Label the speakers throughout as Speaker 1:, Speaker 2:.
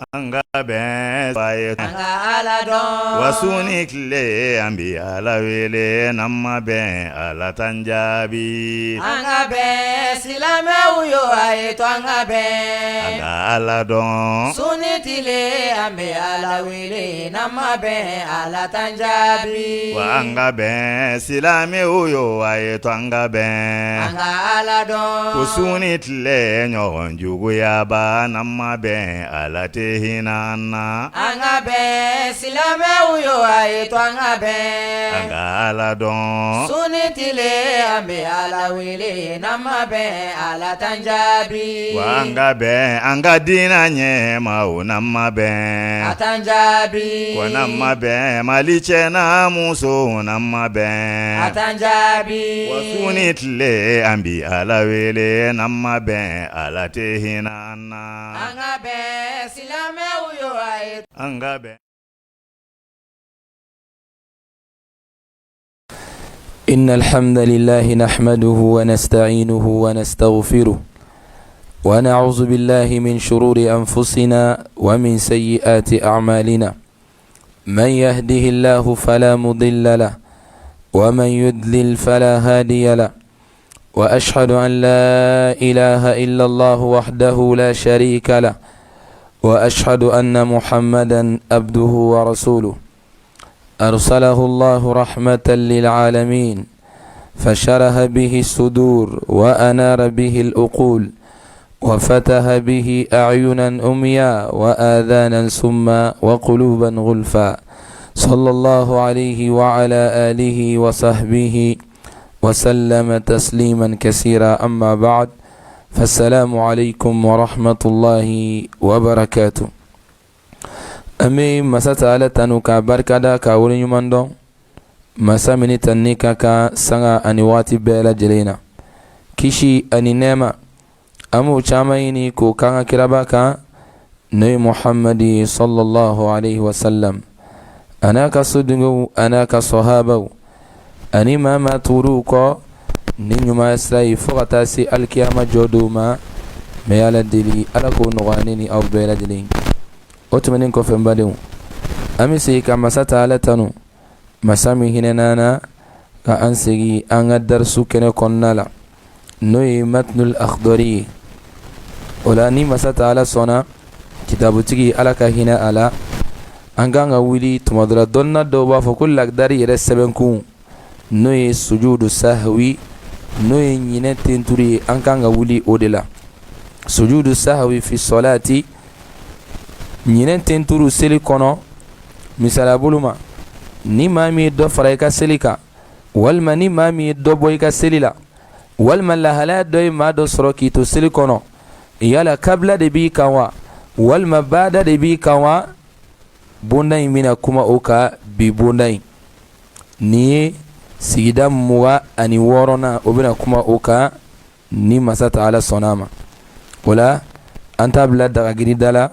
Speaker 1: An ka bɛn ye
Speaker 2: an ka Ala dɔn
Speaker 1: wa su ni tile an bɛ Ala wele n'an ma bɛn Ala t'an jaabi
Speaker 2: an ka bɛn silamɛw yo a ye to an ka
Speaker 1: an
Speaker 2: bɛn
Speaker 1: ka Ala dɔn
Speaker 2: su ni tile an bɛ Ala wele n'an ma bɛn Ala t'an jaabi
Speaker 1: wa an ka bɛn silamɛw yo a ye to an ka bɛn
Speaker 2: an ka Ala dɔn
Speaker 1: ko su ni tile ɲɔgɔn juguyaba n'an ma bɛn Ala tɛ hinɛ an na
Speaker 2: an ka bɛn silamɛw yo a ye to an ka
Speaker 1: an
Speaker 2: bɛn
Speaker 1: ka Ala dɔn
Speaker 2: su ni tile an bɛ Ala wele n'an ma bɛn Ala t'an jaabi
Speaker 1: wa an ka bɛn an ka diinɛ ɲɛmaw n'an ma
Speaker 2: a
Speaker 1: bɛn
Speaker 2: t'an jaabi
Speaker 1: wa n'an ma bɛn Mali cɛ n'a muso n'an ma
Speaker 2: a
Speaker 1: bɛn
Speaker 2: t'an jaabi
Speaker 1: wa su ni tile an bi Ala wele n'an ma bɛn Ala tɛ hinɛ an na
Speaker 2: an ka bɛn silamɛw yo a ye
Speaker 1: an ka bɛn
Speaker 3: إن الحمد لله نحمده ونستعينه ونستغفره ونعوذ بالله من شرور أنفسنا ومن سيئات أعمالنا من يهده الله فلا مضل له ومن يضلل فلا هادي له وأشهد أن لا إله إلا الله وحده لا شريك له وأشهد أن محمدا عبده ورسوله أرسله الله رحمة للعالمين فشرح به الصدور وأنار به الأقول وفتح به أعينا أميا وآذانا سما وقلوبا غلفا صلى الله عليه وعلى آله وصحبه وسلم تسليما كثيرا أما بعد فالسلام عليكم ورحمة الله وبركاته An bɛ masa Taala tanu k'a barikada k'a waleɲuman dɔn masa min ni tanuni ka kan sanga ani waati bɛɛ lajɛlen na kisi ani nɛɛma an b'o caman ɲini k'o k'an ka kiraba kan n'o ye Muhamadi sallallahu alayhi wa sallam a n'a ka sodenw a n'a ka sɔhabaw ani maa maa tugur'u kɔ ni ɲuman sira ye fo ka taa se alikiyama jɔ don ma n bɛ Ala deli Ala k'o nɔgɔya ne ni aw bɛɛ lajɛlen o tɛmɛnen kɔfɛ n badenw an bɛ segin ka masa Taala tanu masa min hinɛna an na ka an segin an ka darisu kɛnɛ kɔnɔna la n'o ye matnul akhdari ye o la ni masa Taala sɔnna kitabutigi Ala ka hinɛ a la an kan ka wuli tuma dɔ la dɔnna dɔw b'a fɔ ko lakidari yɛrɛ sɛbɛnkun n'o ye sujudu sahwi n'o ye ɲinɛ tenturu ye an kan ka wuli o de la sujudu sahwi fi sɔlati ɲinɛ tenturu seli kɔnɔ misaliya bolo ma ni maa min ye dɔ fara i ka seli kan walima ni maa min ye dɔ bɔ i ka seli la walima lahalaya dɔ ye maa dɔ sɔrɔ k'i to seli kɔnɔ yala kabila de b'i kan wa walima baada de b'i kan wa bonda in bɛna kuma o kan bi bonda in nin ye sigida 26nan o bɛna kuma o kan ni masa Taala sɔnna a ma o la an t'a bila dagagiri da la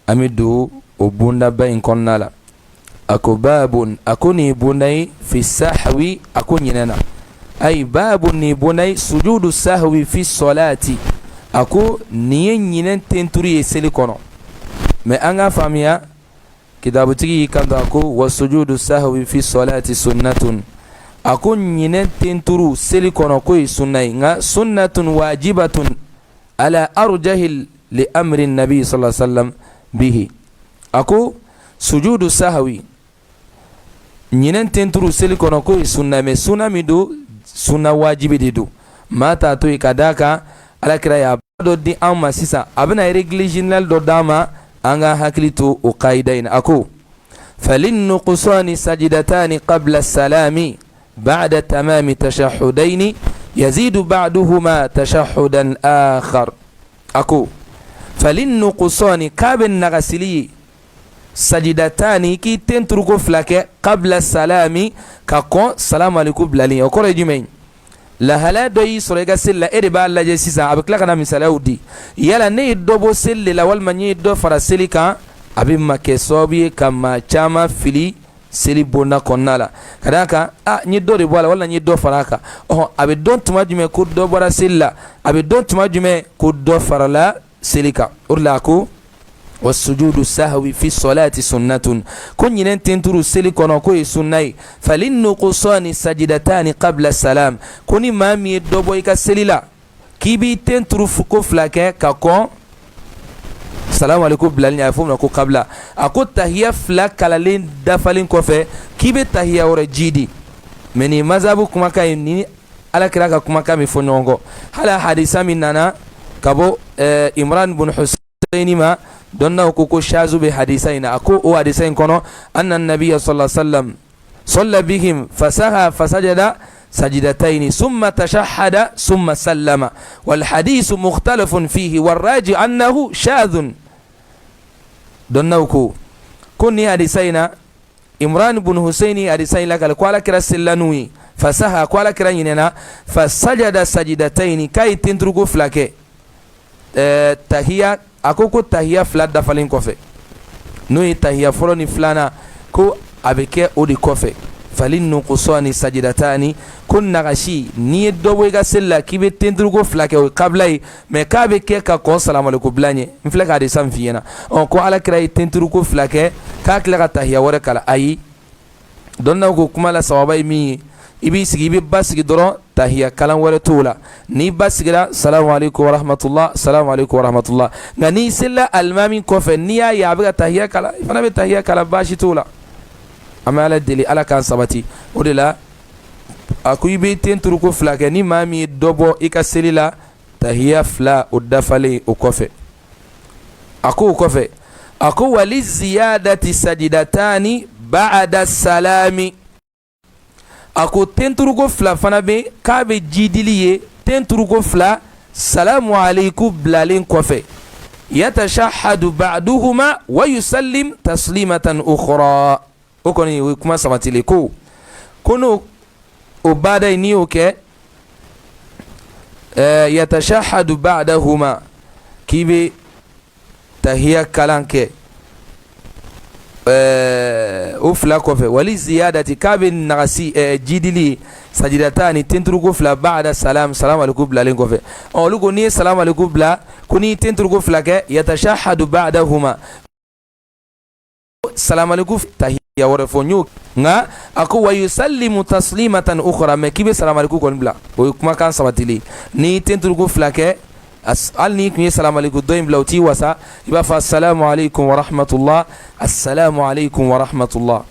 Speaker 3: an bɛ don o bondaba in kɔnɔna la a ko babun a ko nin ye bonda ye fi sahwi a ko ɲinɛ na ayi babun nin ye bonda ye sujudu sahwi fi sɔlati a ko nin ye ɲinɛ tenturu ye seli kɔnɔ mɛ an k'a faamuya kitabutigi y'i kanto a ko wa sujudu sahwi fi sɔlati sunnatun a ko ɲinɛ tenturu seli kɔnɔ k'o ye sunna ye nka sunnatun wajibatun ala arjahi li amri nabi sallallahu alaihi wasallam bihi a ko sujudu sahwi ɲinɛ tenturu seli kɔnɔ k'o ye sunna mɛ sunna min don sunna wajibi de don maa t'a to yen ka d'a kan alakira y'a dɔ di an ma sisan a bɛna règle générale dɔ d'an ma an ka hakili to o kayida in na a ko falinnuqsani sajidatani qabla salami ba'da tamami tashahudaini yazidu ba'duhuma tashahudan akhar a ko falinnuqsani k'a bɛ nagasili ye sajidatani k'i ten turuko fila kɛ qabla salami ka kɔn salamu aleykum bilalen o kɔrɔ ye jumɛn ye lahalaya dɔ y'i sɔrɔ i ka seli la e de b'a lajɛ sisan a bɛ tila ka na misaliyaw di yala ne ye dɔ bɔ seli de la walima n ye dɔ fara seli kan a bɛ ma kɛ sababu ye ka maa caman fili seli bonda kɔnɔna la ka d'a kan a n ye dɔ de bɔ a la walima n ye dɔ fara a kan ɔhɔn a bɛ dɔn tuma jumɛn ko dɔ bɔra seli la a bɛ dɔn tuma jumɛn ko dɔ farala seli kan o de la a ko Wa sujudu sahwi fi salati sunnatun, ko ɲinɛ tenturu seli kɔnɔ, k'o ye sunna ye. Falinnuqsani sajidatani qabla salam, ko ni maa min ye dɔ bɔ i ka seli la, k'i b'i ten turu ko fila kɛ ka kɔn salamu aleykum bilali ɲɛ, a fɔ o ma ko kabila. A ko tahiya fila kalalen dafalen kɔfɛ, k'i bɛ tahiya wɛrɛ jidi. Mais nin mazabu kumakan ye ni Alakira ka kumakan bɛ fɔ ɲɔgɔn kɔ. Hali hadisa min nana ka bɔ Imran bun Husayni ma, dɔnnaw ko shazu bɛ hadisa in na. A ko o hadisa in kɔnɔ, anna nabiya sallallahu alaihi wasallam salla bihim fasaha fasajada sajidatayni summa tashahhada summa sallama, wal hadisu mukhtalafun fihi warraji annahu shadhun. Dɔnnaw ko ni hadisa in na, Imran bun Husayni hadisa in lakale ko Ala kira selila n'u ye, fasaha, ko Ala kira ɲinɛna, fasajada sajidatayni, k'a ye tenturuko fila kɛ tahiya. A ko tahiya fila dafalen kɔfɛ, n'o ye tahiya fɔlɔ ni filanan, ko a bɛ kɛ o de kɔfɛ. Falinnuqsani sajidatani, ko nagasi, n'i ye dɔ bɔ i ka seli la, k'i bɛ tenturuko fila kɛ, o ye kabila ye, mais k'a bɛ kɛ ka kɔn salamaleku bila ɲɛ. N filɛ ka hadisa min f'i ɲɛna, ɔ ko Ala kira ye tenturuko fila kɛ k'a tila ka tahiya wɛrɛ kalan. Ayi, dɔnnaw ko kuma la sawaba ye min ye, i b'i sigi, i bɛ basigi dɔrɔn, tahiya kalan wɛrɛ t'o la. N'i basigira, salamu aleykum warahmatullah, salamu aleykum warahmatullah. Nka n'i selila alimami kɔfɛ, n'i y'a ye a bɛ ka tahiya kalan, i fana bɛ tahiya kalan, baasi t'o la. An bɛ Ala deli, Ala k'an sabati o de la. A ko i bɛ ten turuko fila kɛ ni maa min ye dɔ bɔ i ka seli la, tahiya fila o dafalen o kɔfɛ. A ko o kɔfɛ, a ko wali ziyadati sajidatani ba'da salami. A ko tenturuko fila fana bɛ, k'a bɛ jidili ye tenturuko fila salamu aleykum bilalen kɔfɛ. Yatashahadu ba'duhuma wa yusallim taslimatan ukhra. O kɔni, o ye kuma sabatilen. Ko n'o o baada in, n'i y'o kɛ, yatashahadu ba'dahuma, k'i bɛ tahiya kalan kɛ o fila kɔfɛ. Wali ziyadati, k'a bɛ nagasi jidili, sajidatani, tenturuko fila, ba'da salam, salam aleykum bilalen kɔfɛ. Ɔ olu ko n'i ye salam aleykum bila, ko n'i tenturuko fila kɛ, yatashahadu ba'dahuma, salam aleykum tahiya wɛrɛ fɔ n y'o. Nka a ko wa yusallimu taslimatan ukhra, mais k'i bɛ salam aleykum kɔni bila, o ye kumakan sabatilen. N'i tenturuko fila kɛ, hali n'i tun ye salam aleykum dɔ in bila, o t'i wasa, i b'a fɔ assalamu aleykum wa rahmatullah, assalamu aleykum wa rahmatullah.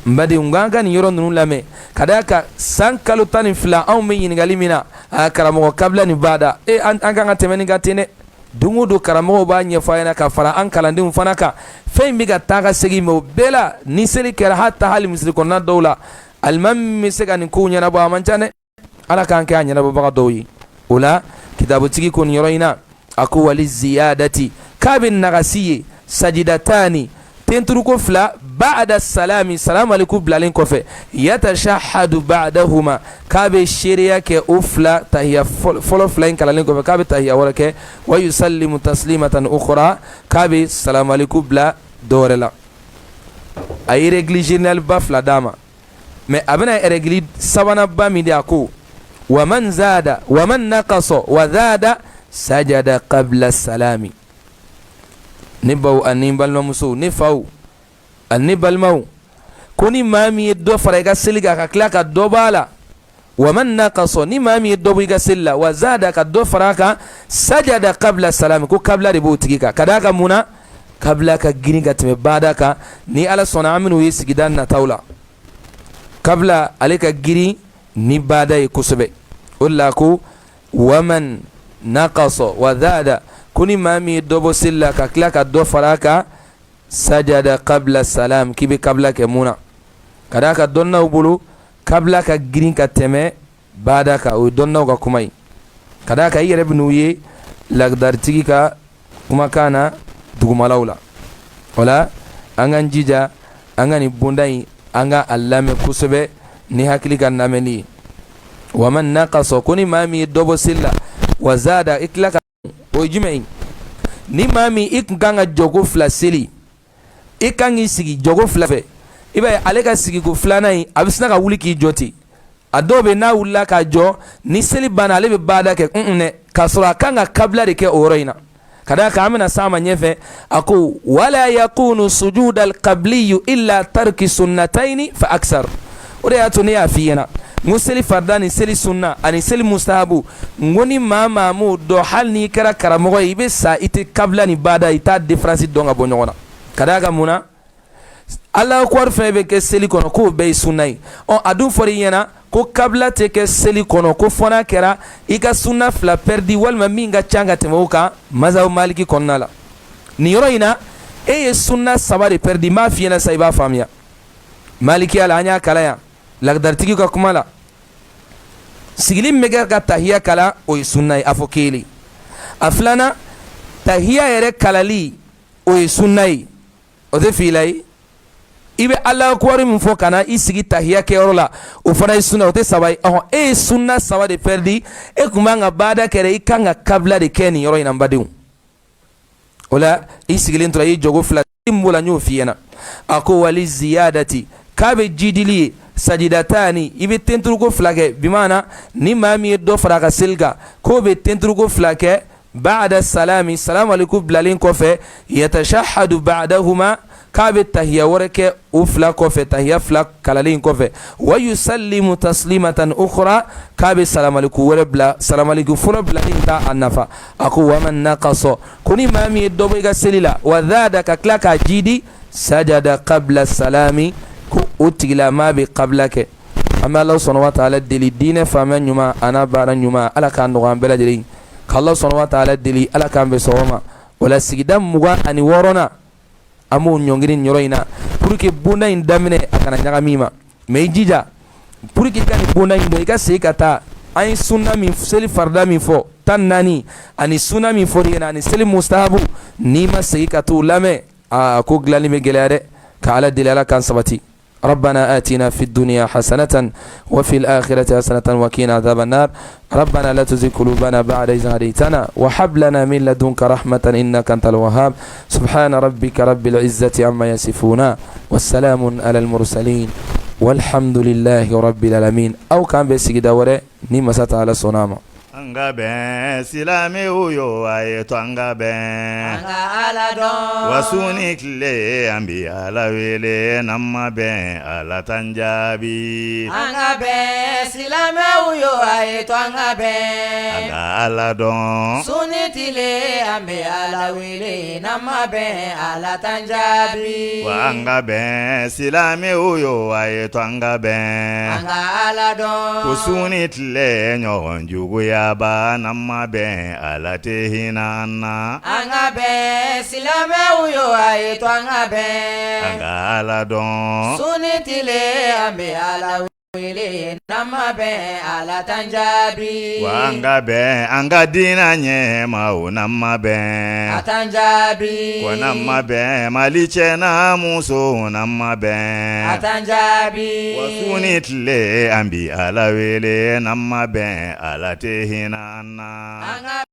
Speaker 3: N badenw, n k'an ka nin yɔrɔ ninnu lamɛn, ka d'a kan san kalo 12 anw bɛ ɲininkali min na, a karamɔgɔ, kabila ni bada e an kan ka tɛmɛ nin kan ten dɛ. Don o don karamɔgɔw b'a ɲɛfɔ an ɲɛna ka fara an kalandenw fana kan. Fɛn in bɛ ka taa ka segin, mais o bɛɛ la, ni seli kɛra, hata hali misiri kɔnɔna dɔw la, alimami bɛ se ka nin kow ɲɛnabɔ, a man ca dɛ. Ala k'an kɛ a ɲɛnabɔbaga dɔw ye. O la, kitabutigi ko nin yɔrɔ in na, a ko wali ziyadati, k'a bɛ nagasi ye, sajidatani, tenturuko fila, ba'da salami, salamu aleykum bilalen kɔfɛ, yatashahadu ba'dahuma, k'a bɛ seereya kɛ o fila, tahiya fɔlɔ fila in kalanlen kɔfɛ, k'a bɛ tahiya wɛrɛ kɛ, wa yusallimu taslimatan ukhra, k'a bɛ salamu aleykum bila dɔ wɛrɛ la. A ye règle générale ba fila d'a ma, mais a bɛna règle sabanan ba min di, a ko wa man zada wa man naqasa wa zada sajada qabla salami. Ne baw ani balimamusow, ne faw ani balimaw, ko ni maa min ye dɔ fara i ka seli kan ka tila ka dɔ b'a la, wa man naqasa, ni maa min ye dɔ bɔ i ka seli la, wa zada, ka dɔ fara a kan, sajada qabla salami, ko kabila de b'o tigi kan. Ka d'a kan mun na? Kabila ka girin ka tɛmɛ bada kan. Ni Ala sɔnna, an bɛn'o ye sigida nataw la. Kabila ale ka girin ni bada ye kosɛbɛ. O de la ko waman naqasa wa zada, ko ni maa min ye dɔ bɔ seli la ka tila ka dɔ fara a kan, sajada qabla salam, k'i bɛ kabila kɛ. Mun na? Ka d'a kan dɔnnaw bolo, kabila ka girin ka tɛmɛ bada kan. O ye dɔnnaw ka kuma ye. Ka d'a kan i yɛrɛ bɛn'u ye lagdaritigi ka kumakan na dugumalaw la. O la, an k'an jija, an ka nin bonda in, an ka a lamɛn kosɛbɛ ni hakili ka lamɛnni ye. Wa man naqasa, ko ni maa min ye dɔ bɔ seli la, wa zada, i tila ka, o ye jumɛn ye? Ni maa min i tun kan ka jɔko fila seli, i kan k'i sigi jɔko fila fɛ, i b'a ye ale ka sigiko filanan in, a bɛ sina ka wuli k'i jɔ ten. A dɔw bɛ, n'a wulila k'a jɔ, ni seli banna, ale bɛ baada kɛ. Un dɛ, k'a sɔrɔ a kan ka kabila de kɛ o yɔrɔ in na. Ka d'a kan an bɛna s'a ma ɲɛfɛ. A ko wala yakunu sujuda alqabliyu illa tarki sunnatayni fa aksar. O de y'a to ne y'a f'i ɲɛna n ko seli farida ni seli sunna ani seli mustahabu, n ko ni maa maa m'o dɔn, hali n'i kɛra karamɔgɔ ye, i bɛ sa i tɛ kabila ni bada, i t'a différence dɔn ka bɔ ɲɔgɔn na. Ka d'a kan mun na? Alahu akubar fɛn bɛ kɛ seli kɔnɔ, k'o bɛɛ ye sunna ye. Ɔ, a dun fɔra i ɲɛna ko kabila tɛ kɛ seli kɔnɔ, ko fo n'a kɛra i ka sunna fila pɛridi walima min ka ca ka tɛmɛ o kan mazabu maliki kɔnɔna la. Nin yɔrɔ in na, e ye sunna saba de pɛridi. N b'a f'i ɲɛna sa, i b'a faamuya. Malikiya la, an y'a kalan yan lagdaritigi ka kuma la, sigili min bɛ kɛ ka tahiya kalan, o ye sunna ye. A fɔ kelen. A filanan, tahiya yɛrɛ kalali, o ye sunna ye, o tɛ fila ye. I bɛ Alahu akubar min fɔ ka na i sigi tahiya kɛyɔrɔ la, o fana ye sunna, o tɛ saba ye. Ɔhɔn, e ye sunna saba de pɛridi. E tun man ka bada kɛ, i kan ka kabila de kɛ nin yɔrɔ in na, n badenw. O la, i sigilen tora, i jɔgo fila min b'o la, n y'o f'i ɲɛna. A ko wali ziyadati, k'a bɛ jidili ye, sajidatani, i bɛ tenturuko fila kɛ. Bimaana ni maa min ye dɔ fara a ka seli kan, k'o bɛ tenturuko fila kɛ ba'da salami, salamu aleykum bilalen kɔfɛ, yatashahadu ba'dahuma, k'a bɛ tahiya wɛrɛ kɛ o fila kɔfɛ, tahiya fila kalalen kɔfɛ, wa yusallimu taslimatan ukhra, k'a bɛ salamaleku wɛrɛ bila, salamaleku fɔlɔ bilalen t'a a nafa. A ko waman naqasa, ko ni maa min ye dɔ bɔ i ka seli la, wa zada, ka tila k'a jidi, sajada qabla salami, ko o tigilamaa bɛ kabila kɛ. An bɛ Ala subhanahu wa taala deli, diinɛ faamuya ɲuman a n'a baara ɲuman, Ala k'a nɔgɔya an bɛɛ lajɛlen. Ka Ala subhanahu wa taala deli, Ala k'an bɛn sawaba ma. O la, sigida 26nan, an b'o ɲɔngiri nin yɔrɔ in na pour que bonda in daminɛ a kana ɲagami ma. Mais i jija, pour que i ka nin bonda in dɔn, i ka segin ka taa an ye sunna min, seli farida min fɔ 14, ani sunna min fɔr'i ɲɛna, ani seli mustahabu. N'i ma segin ka t'o lamɛn, aa, ko dilanni bɛ gɛlɛya dɛ. Ka Ala deli, Ala k'an sabati. ربنا آتنا في الدنيا حسنة وفي الآخرة حسنة وقنا عذاب النار. ربنا لا تزغ قلوبنا بعد إذ هديتنا وهب لنا من لدنك رحمة إنك أنت الوهاب. سبحان ربك رب العزة عما يصفون والسلام على المرسلين والحمد لله رب العالمين. Aw k'an bɛn sigida wɛrɛ ni masa taala sɔnna ma.
Speaker 1: An ka bɛn, silamɛw yo, a ye to an ka bɛn.
Speaker 2: An ka Ala dɔn.
Speaker 1: Wa su ni tile, an bi Ala wele, n'an ma bɛn, Ala t'an jaabi.
Speaker 2: An ka bɛn, silamɛw yo, a ye to an ka bɛn.
Speaker 1: An ka Ala dɔn.
Speaker 2: Su ni tile, an bɛ Ala wele, n'an ma bɛn, Ala t'an jaabi.
Speaker 1: Wa an ka bɛn, silamɛw yo, a ye to an ka bɛn.
Speaker 2: An ka Ala dɔn.
Speaker 1: Ko su ni tile, ɲɔgɔn juguyaba, n'an ma bɛn, Ala tɛ hinɛ an na.
Speaker 2: An ka bɛn, silamɛw yo, a ye to an ka bɛn.
Speaker 1: An ka Ala dɔn.
Speaker 2: Su ni tile, an bɛ Ala wele, n'an ma bɛn, Ala t'an jaabi.
Speaker 1: Wa an ka bɛn an ka diinɛ ɲɛmaw, n'an ma bɛn,
Speaker 2: A t'an jaabi.
Speaker 1: Ko n'an ma bɛn, Mali cɛ n'a muso, n'an ma bɛn,
Speaker 2: A t'an jaabi.
Speaker 1: Wa su ni tile, an bi Ala wele, n'an ma bɛn, Ala tɛ hinɛ an na.
Speaker 2: An ka